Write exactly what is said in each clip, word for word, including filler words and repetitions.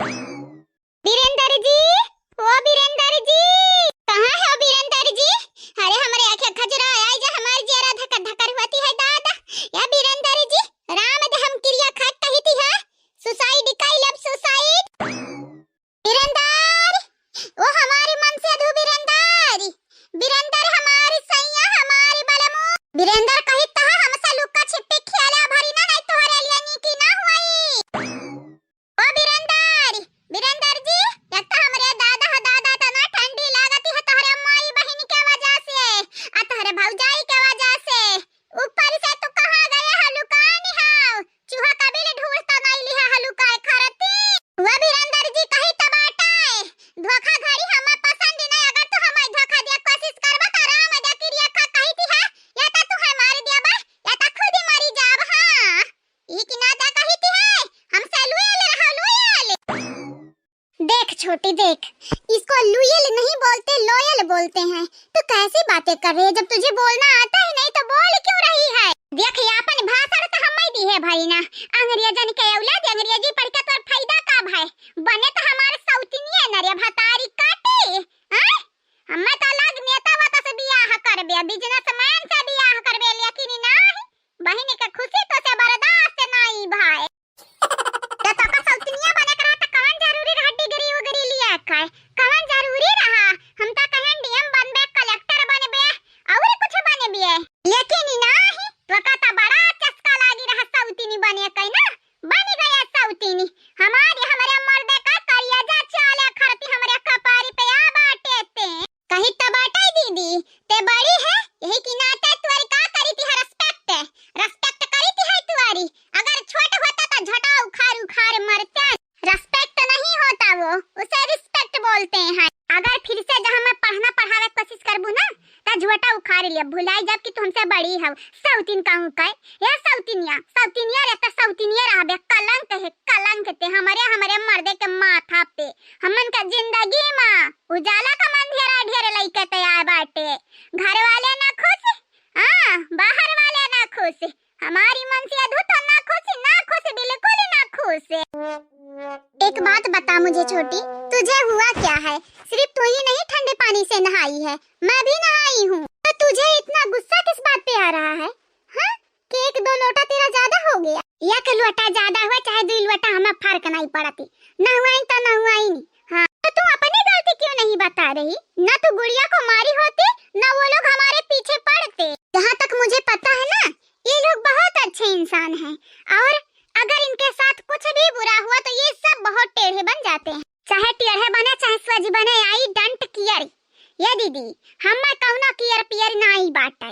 बीरेंदर जी, ओ बीरेंदर जी, कहाँ है ओ बीरेंदर जी? अरे हमरे आँखें खजुरा आई जा, हमार जियरा धकर धकर होती है दादा। या बीरेंदर जी, राम दे हम किरिया खात कही थी है, suicide, I love suicide। बीरेंदर, ओ हमारी मनसेधू बीरेंदर, बीरेंदर हमारी सैया, हमारी बलमू। बीरेंदर कही तहा हमसे लुक्का छिप्पी खेला भरी ना, नहीं तोहरे लिए नीकी ना हुई। ओ बीरेंदर, बीरेंदर जी, एक तो हमरे दादा ह दादा तना ठंडी लागती है तोहरे माई बहिन के वजह से, आ तोहरे भौजाई के वजह से। ऊपर से तू कहाँ गए हो लुकानी हो? चूहा कबीले ढूंढ तो नहीं लिहा हो लुकाए खरती। वो बीरेंदर जी कही तो बाटे, धोखाधड़ी हमें पसंद नहीं, अगर तू हमें धोखा दिया कोशिश करबा तो राम दे किरिया खा कही थी है, या तो तू है मार दिया बा, या तो खुद ही मरी जाब। हाँ, ई की ना दे कही थी है, हमसे लुयल रहो, लुयल। देख छोटी देख, इसको लुयल नहीं बोलते, लोयल बोलते हैं। तू कैसी बातें कर रही है? जब तुझे बोलना आता ही नहीं तो बोल क्यों रही है? देख, ये अपन भाषण तो हम ही दी है भाई ना। अंग्रेजन के औलाद, अंग्रेजी पढ़ के तोर फायदा का भाई? बने तो हमारे सौतिनिये न रे भतारी काटी, हैं? हमें तो अलग नेता वाता से बियाह करबे, businessman से बियाह करबे, लेकिन ना, बहिन के खुशी तो से बर्दाश्त नहीं भाई। त तोका सौतिनिया बने के रहा त कवन जरूरी रहा डिग्री उग्री लिया के? कवन जरूरी रहा? हम त कहेन डीएम बनबे, कलेक्टर बनबे, और कुछ बनबे। लेकिन ई नाही, तोका त बड़ा चस्का लागी रहा सौतिनी बने के ना, बनी गया सौतिनी। हमारी, हमरे मर्दे का करिया जा चाले खरती हमरे कपारी पे आ बाटे ते। कही त बाटे दीदी, ते बड़ी है, यही की नाते तुअरी का करी ती है respect, respect करी ती है तुअरी। अगर छोट होता त झटा उखाड़ उखाड़ मरते। Respect नहीं होता वो, उसे respect बोलते हैं। अगर फिर से जहाँ मैं पढ़ना पढ़ावे कोशिश करबू ना, त झोटा उखाड़ लिया, भुलाई जब कि तू हमसे बड़ी हव। सौतिन कहूँ कहे, ये सौतिनिया, सौतिनिया रहता, सौतिनिया रहबे, कलंक है, कलंक ते हमरे, हमरे मर्दे के माथा पे। हमन का जिंदगी मा उजाला का मंधेरा ढेर लइके तैयार बाटे। घर वाले ना खुश, हाँ, बाहर वाले ना खुश, हमारी मनसेधू तो ना खुश, ना खुश, बिल्कुल ही ना खुश। एक बात बता मुझे छोटी, तुझे हुआ क्या है? सिर्फ तू ही नहीं ठंडे पानी से नहाई है, मैं भी नहाई हूँ। तो तुझे इतना गुस्सा किस बात पे आ रहा है, हाँ? कि एक दो लोटा तेरा ज्यादा हो गया। एक लोटा ज्यादा हुआ चाहे दुई लोटा, हमें फर्क नहीं पड़ती, नहुआइन तो नहुआइन। हाँ, तो तू अपनी गलती क्यों नहीं बता रही? ना तू गुड़िया को मारी होती, ना वो लोग हमारे पीछे पड़ते। जहाँ तक मुझे पता है ना, ये लोग बहुत अच्छे इंसान हैं, और अगर इनके साथ कुछ भी बुरा हुआ तो ये सब बहुत टेढ़े बन जाते हैं। चाहे टेढ़े बने, चाहे सोझ बने, I don't care। ये दीदी, हमें कौनो कियर पियर नाई बाटे।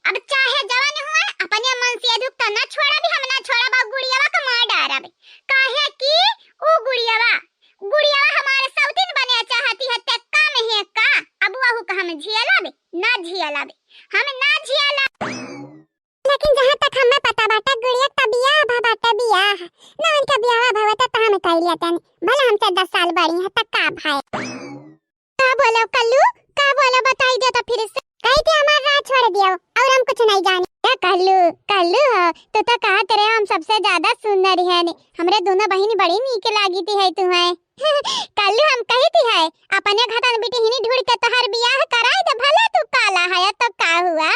अब चाहे जवन हुए, अपने मनसेधू तो ना छोड़ब, हम ना छोड़ब, और गुड़ियावा का मार डारब। काहे कि ऊ गुड़ियावा, गुड़ियावा हमारे सौतिन बने चाहती है, ते कम है का? अब वहू का हम झियलब, ना झियलब, हम ना झियलब। लेकिन जहाँ तक हमें पता बाटे, गुड़िया का बियाह भा बाटे, बियाह। ना उनका बियाह भवा त हम कह लिया तनी, भला हमसे दस साल बड़ी है, त का भाई? का बोलो कल्लू, का बोलो, बताई दे तो फिर से। कही थी हमार राह छोड़ दियो, और हम कुछ नहीं जानी। ए कल्लू, कल्लू हो, तू तो कहा करे हम सबसे ज्यादा सुंदर है नी। हमरे दोनों बहिनी बड़ी नीक लागी थी है तुम्हें। कल्लू हम कही थी है, अपने घटन बिटिहिनी ढूंढ के तोहर बियाह कराई दे, भले तू काला है तो का हुआ,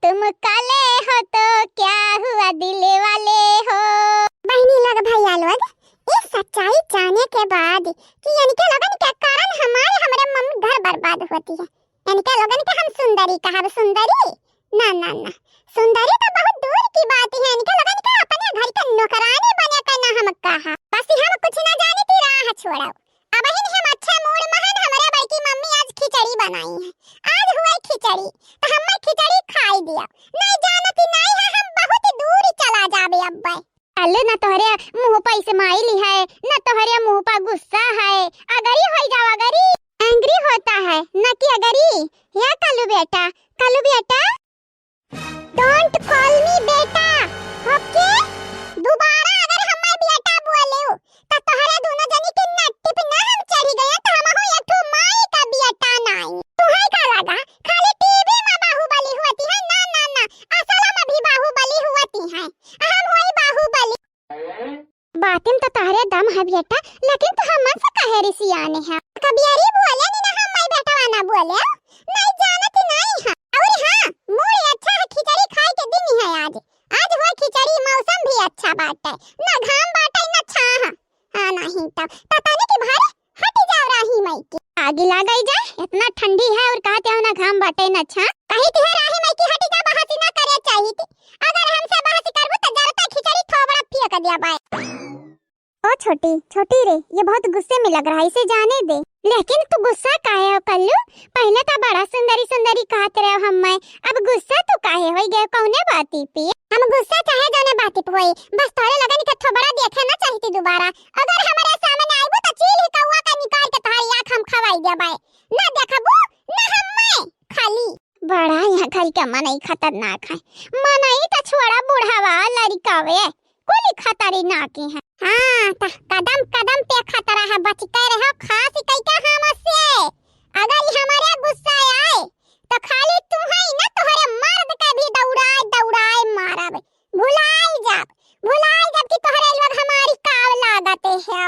तुम काले हो तो क्या हुआ दिल वाले हो। बहिनी लोग, भैया लोग, इस सच्चाई जाने के बाद कि इनके लोगन के कारण हमारे, हमरे मम्मी घर बर्बाद होती है। इनके लोगन के हम सुंदरी कहब, सुंदरी? ना, ना, ना, सुंदरी तो बहुत दूर की बात है। इनके लोगन के अपने घर के नौकरानी बने के ना हम कहा। बस हम कुछ ना जानी थी, राह छोड़ो। अबहिन हम अच्छे मूड में हन, हमरे बड़की मम्मी आज खिचड़ी बनाई है, आज हुए खिचड़ी, तो हमें खिचड़ी खाई दिया। नहीं जानती नहीं है, हम बहुत दूर चला जाबे अब्बे। कल्लू, ना तोहरे मुंह पर smile है, ना तोहरे मुंह पर गुस्सा है। अगरी होई जाओ, अगरी। Angry होता है, ना कि अगरी। या कल्लू बेटा, कल्लू बेटा। Don't call me बेटा, okay? दोबारा अगर हमार बेटा बोले, तो तोहरे दोनों जनी के नट्टी पे ना हम चढ़ी गए, तो हम हो एक ठो माई का बेटा नाई। तुहे का लगा, खाली टीवी में बाहुबली होती है? ना, ना, ना, असल में भी बाहुबली होती है। हम होई बाहुबली। बातिन तो तहरे दम है भैया। बेटा, लेकिन तू हमन से काहे रिसियाने है? कबियरी बोले नी ना, हम माई बेटवा ना बोले, नहीं जानत ही नहीं है। और हाँ, मूड अच्छा है, खिचड़ी खाए के दिन है आज। आज होय खिचड़ी, मौसम भी अच्छा बाटे, ना घाम बाटे ना छाह। हाँ, नहीं तो पता नहीं कि भारे हटी जाओ राही माई की। आगी लागई जाए, इतना ठंडी है और कहते हो ना घाम बाटे ना छाह। कही थी है राही माई की हटी जा, बहसी ना करे चाहिए थी। अगर हमसे बहसी करबू तो जरता खिचड़ी थोबड़ा फेंक दिया बाय। ओ छोटी, छोटी रे, ये बहुत गुस्से में लग रहा है, इसे जाने दे। लेकिन तू गुस्सा काहे हो कल्लू? पहले तो बड़ा सुंदरी सुंदरी कहत रहे हो हम मैं, अब गुस्सा तू काहे हो गए, कौने बाती पे? हम गुस्सा चाहे जौने बाती पे होई, बस तोरे लगन के थोबड़ा देखे ना चाहती दोबारा। अगर हमारे सामने आईबू तो चील ही कौआ का निकाल के तोहारी आँख हम खवाई देबै। ना देखबू, ना हम मैं, खाली। बड़ा यहाँ घर के मनई खतरनाक है। मनई तो छोड़ा, बुढ़ावा लड़कावे कुली खतरनाक ही है। हाँ, त कदम कदम पे खतरा है, बच के रहो खास कई के हमसे। अगर ई हमारे गुस्सा आए तो खाली तू ही ना, तोहरे मर्द के भी दौड़ाए दौड़ाए मारब। भुलाई जाब, भुलाई जाब कि तोहरे लोग हमारी काव लागते हो।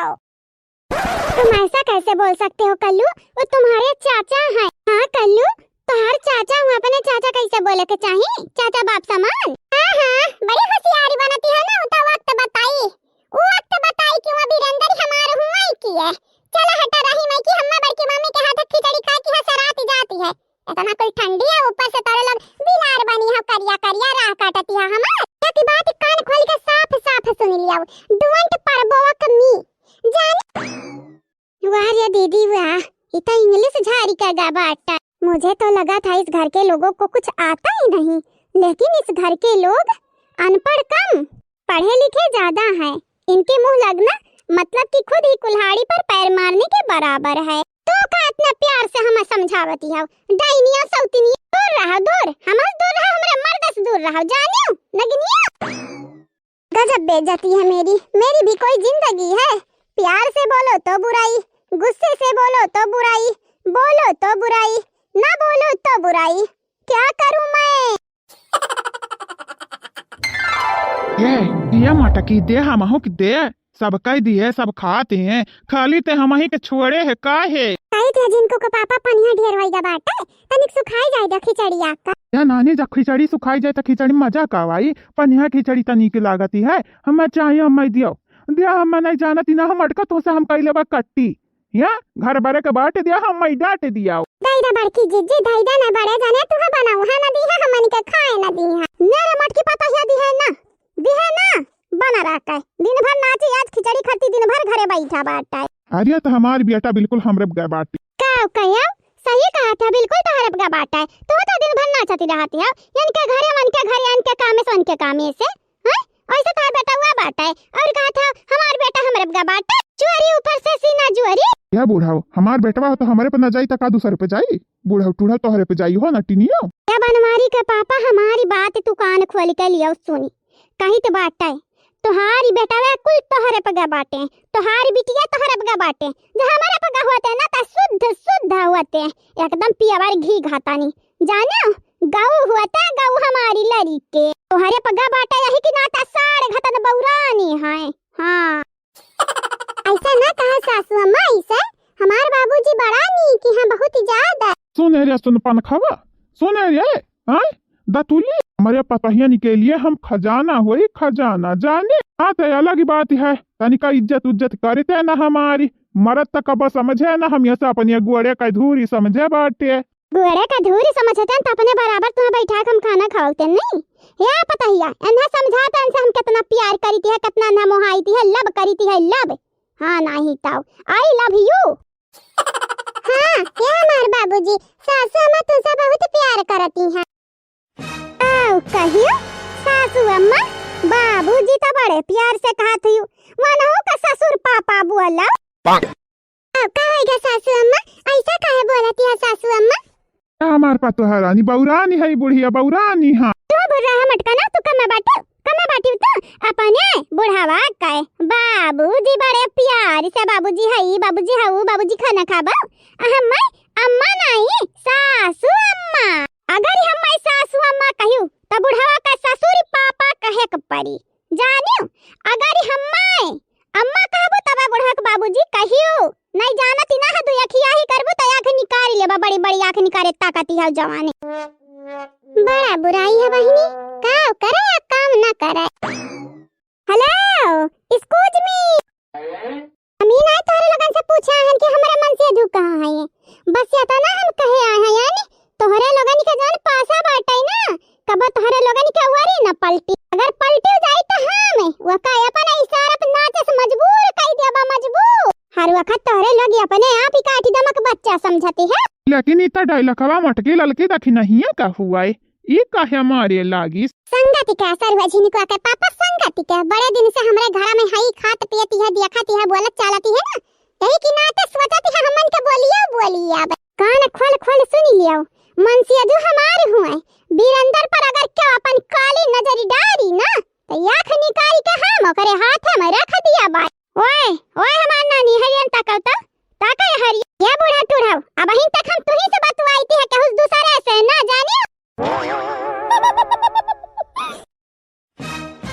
तुम ऐसा कैसे बोल सकते हो कल्लू? वो तुम्हारे चाचा हैं। हाँ कल्लू, तोहार चाचा हुआ, अपने चाचा कैसे बोले के चाही? चाचा बाप समान। हाँ, हाँ, बड़ी होशियारी बनती है ना, उ तो वक्त बताई। उ वक्त बताई कि वो बीरेंद्र हमार हुआ ही की है। चलो हटा रही मैं कि हम्मा बड़की मम्मी के हाथ खिचड़ी खा के हंस रात जाती है। इतना कोई ठंडी है, ऊपर से तोरे लोग बिलार बनी हो, करिया करिया राह काटती है हमार। एक बात कान खोल के साफ साफ सुन लिया, don't provoke me, जान। वाह रे दीदी वाह, ई तो English झारी का गा बाटा। मुझे तो लगा था इस घर के लोगों को कुछ आता ही नहीं, लेकिन इस घर के लोग अनपढ़ कम, पढ़े लिखे ज्यादा हैं। इनके मुंह लगना मतलब कि खुद ही कुल्हाड़ी पर पैर मारने के बराबर है। तो का इतना प्यार से हमें समझावती हो? डाइनिया सौतिनिया, दूर रहो, दूर, हमसे दूर रहो, हमरे मर्द से दूर रहो, जानियो, नगनिया। गजब बेइज्जती है मेरी, मेरी भी कोई जिंदगी है? प्यार से बोलो तो बुराई, गुस्से से बोलो तो बुराई, बोलो तो बुराई, ना बोलो तो बुराई, क्या करूं मैं? ये, ये मटकी दे, हमहू के दे, सब कह दिए, सब खाते हैं, खाली ते हमही के छोड़े है, का है? कही थे जिनको को पापा पनिया ढेर होई गा बाटे, तनिक सुखाई जाए दे खिचड़िया का। या नानी, जब खिचड़ी सुखाई जाए त खिचड़ी मजा का आई, पनिया खिचड़ी त नीक लागती है। हमें चाहिए, हमें दियो, दिया, हमें नहीं जानती ना, हम अटकत हो से हम कई लेबा कट्टी। या घर बरे के बाट दिया, हमें डांट दिया। दे दे बड़की जिज्जी, दे दे ना बड़े जने, तू बनाऊ है ना दी है, हमन के खाए ना दी है। मेरे मटकी पता है दी है ना, दी है ना, बना रह के। दिन भर नाची, आज खिचड़ी खाती, दिन भर घरे बैठा बाटे। अरे तो हमार बेटा बिल्कुल हमरे बगैर बाटे। का कहियो? सही कहा था, बिल्कुल तोहरे बगैर बाटे। तू तो दिन भर नाचती रहती है, इनके घरे, उनके घरे, इनके कामे से, उनके कामे से। हैं? ऐसे तोहर बेटा हुआ बाटे। और कहा था, हमार बेटा हमरे बगैर बाटे। चोरी ऊपर से सीना चोरी। या बुढ़ाओ, हमार बेटवा हो तो हमरे पे ना जाई, त का दूसरे पे जाई? बुढ़ाओ टूढ़ाओ तोहरे पे जाई हो ना टिनियो। या बनवारी के पापा, हमारी बात तू कान खोल के लियो सुनी। कही तो बाटे, तोहारी बेटवा कुल तोहरे पगा बाटे, तोहारी बिटिया तोहरे पगा बाटे। जो हमारे पगा होते ना त शुद्ध शुद्ध होते, एकदम पियवर घी घातानी। जाने गऊ होते, गऊ हमारी लड़ी के। तोहरे पगा बाटे यही की नाता साढ़ घतन बौरानी है। हाँ। ऐसा ना कहा सासू अम्मा, ऐसे हमार बाबूजी बड़ा नीक हैं, बहुत ज्यादा। सुने रे सुन पनखवा, सुने रे, हाँ? दतुली, हमरे पतोहियन के लिए हम खजाना होई, खजाना, जाने। हाँ, तो अलग ही बात है, तनिका इज्जत उज्जत करते ना हमारी, मरद तक अब समझे ना, हम ऐसा अपनी गोड़े का धूरी समझे बाटे। गोड़े का धूरी समझते हैं, तो अपने बराबर तुम्हें बैठा के हम खाना खवाते नहीं। या पतोहिया, इन्हें समझाते, इनसे हम कितना प्यार करीती है, कितना इन्हें मोहाईती है, love करीती है, love। हाँ, नहीं तो, I love you। हाँ, या हमार बाबूजी, सासू अम्मा तुमसे बहुत प्यार करती हैं। आओ कहियो, सासू अम्मा, बाबूजी तो बड़े प्यार से कहत हुई, वनहु का ससुर पापा बोला। आओ, का होइगा सासू अम्मा, ऐसा काहे बोलती है सासू अम्मा? हमार पतोह रानी बौरानी है, बुढ़िया बौरानी, हाँ। तू बुढ़ा है मटका ना, तू कमे बाटू, कमे बाटू तो अपने बुढ़ावा का बाबूजी बड़े प्यार से, बाबूजी हई, बाबूजी हऊ, बाबूजी खाना खाबो। अहम मैं अम्मा नहीं, सासू अम्मा। अगर हम मैं सासू अम्मा कहियो, तो बुढ़ावा का ससुर पापा कहे के पड़ी। जानियो, अगर हम मैं अम्मा कहबू तबे बुढ़क बाबूजी कहियो। नहीं जानत ही ना है, दुई अखिया ही करबू त आँख निकारि लेबा, बड़ी बड़ी आँख निकारे ताकती है जवानी। बड़ा बुराई है बहिनी, का करे या काम ना करे। Hello, excuse me। हम ई नाहीं तोहरे लोगन से पूछे हन कि हमरे मनसेधू कहाँ है। बस एतना हम कहे आए हैं, यानी तोहरे लोगन के जौन पासा बाटे ना, कबो तोहरे लोगन के ओरी न पलटी। अगर पलटी जाई त हम ओका अपन इशारा पे नाचे से मजबूर कई देबा, मजबूर। हर वक्त तोहरे लोग अपने आप ही काटी दमक बच्चा समझती है। लेकिन ई त डायलकवा मटकी ललकी दखिनहिया का हुआ है। ई काहे मारे लागिस? संगति के असर हुआ झिनकुआ के पापा, संगति के। बड़े दिन से हमरे घरा में हई, खात पियती है, देखती है, बोलत चालती है ना, यही की नाते सोचती है हमन के बोलिया बोलिया। कान खोल खोल सुनी लियो, मनसेधू हमार हुए, बीरेंद्र पर अगर केहू अपन काली नजर डारी ना, त आँख निकारि के हम ओकरे हाथे में रख दिया बाई। ओए, ओए हमार नानी, हरियन ताकव त, ताकय हरियन। ये बूढ़ा टूढ़ाऊ, अबहिन तक हम तुही से बतुआई थी है, केहू दूसरे से ना जानी।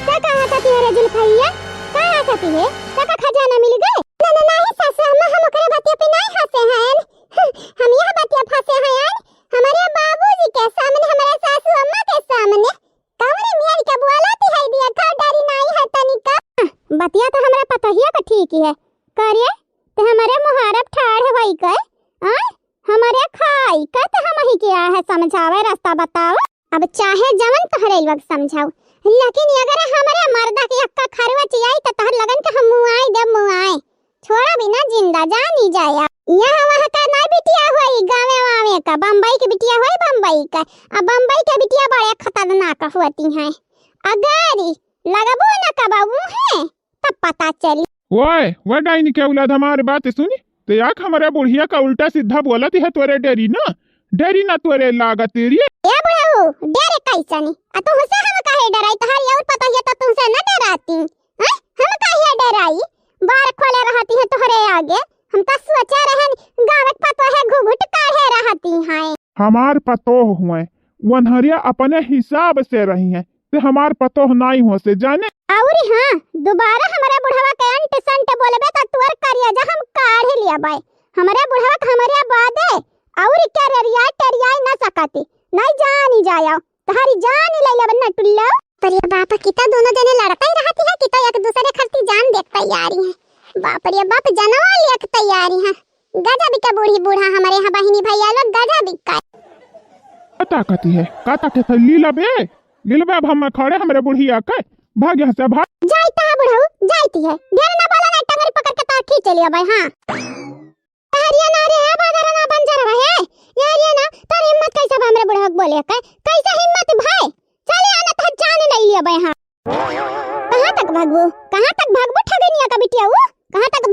का कहा था तिहरे जुल्फैया? का हंसा तिहे? का का खजाना मिल गए? ना, ना, नाही सासू अम्मा, हम ओकरे बतिया पे नाही हंसे हैं। हम यह बतिया फंसे हैं, हमरे बाबूजी के सामने, हमरे सासू अम्मा के सामने। कौने मियाँ के बोलती है दिया, का डरी नाही है तनिका? बतिया तो हमरा पतोहिया का ठीक ही है। करे, ते हमरे मुहारब ठाढ़ होई के, आय? हमरे खाई के ते हमही के आहे समझावे, रास्ता बतावे। अब चाहे जवन तोहरे लोग समझाऊ, लेकिन अगर हमरे मर्दा के अक्का खरवा चियाई त तोहर लगन के हम मुआई देब, मुआई। छोड़ा बिना जिंदा जानी जाया। यहाँ वहाँ का ना बिटिया होई, गावे वावे का, बम्बई के बिटिया होई, बम्बई का। अब बम्बई के बिटिया बड़े खतरनाक होती हैं। अगर लगबो न कबाऊ है, तब पता चली। ओए, ओए डाइनी के औलाद, हमारे बात सुनी। ते आख हमरे बुढ़िया का उल्टा सीधा बोलत है, तोरे डेरी ना, डेरी ना तोरे लागत रे। ए बुढ़ऊ, डेरे कैसनी? आ तुहसे हम काहे डराई? तोहार और पतोहिया तो तुहसे न डराती। हैं? हम काहे डराई? बार खोले रहती है तोहरे आगे। हम तो सोचा रहन गाँव के पतोहे घुघुट काढ़े रहती हैं। हमार पतोह हुए, वनहरिया अपने हिसाब से रही है। ते हमार पतोह नाई हो से जाने। अउरी हाँ, दोबारा हमरे बुढ़वा के अंट संट बोलबे त तोर करिया जा हम काढ़ लिया बाय। हमरे बुढ़वा के हमरे बादे अउरी के रेरियाई टेरियाई न सकती। नहीं जानी जायो, तोहरी जान ही ले लेब न टुल्लो। पर ये बाप की तो दोनों जने लड़ते ही रहती है कि तो एक दूसरे खरती जान देख तैयारी है। बाप रे बाप, जनवा लेक तैयारी है। गजब के बूढ़ी बूढ़ा हमरे यहाँ बहिनी भैया लोग, गजब का। का ताकती है, का ताकत है? लीला बे, लीला बे, अब हम खड़े हमरे बुढ़िया के, भाग यहाँ से, भाग। जाइत है बुढ़ऊ, जाइत है, ढेर ना बोला, ना टंगरी पकड़ के तार खींच लिया भाई। हाँ। हरिया ना रे, अब अगर ना बन जा रहा है, ये हरिया ना, तार हिम्मत कैसे बा हमरे बुढ़ऊ के बोले के? कैसे हिम्मत भाई? चले आना तो जान ले लिया भाई। हाँ। कहाँ तक भागबू? कहाँ तक भागबू ठगनिया का बिटिया वो? कहाँ तक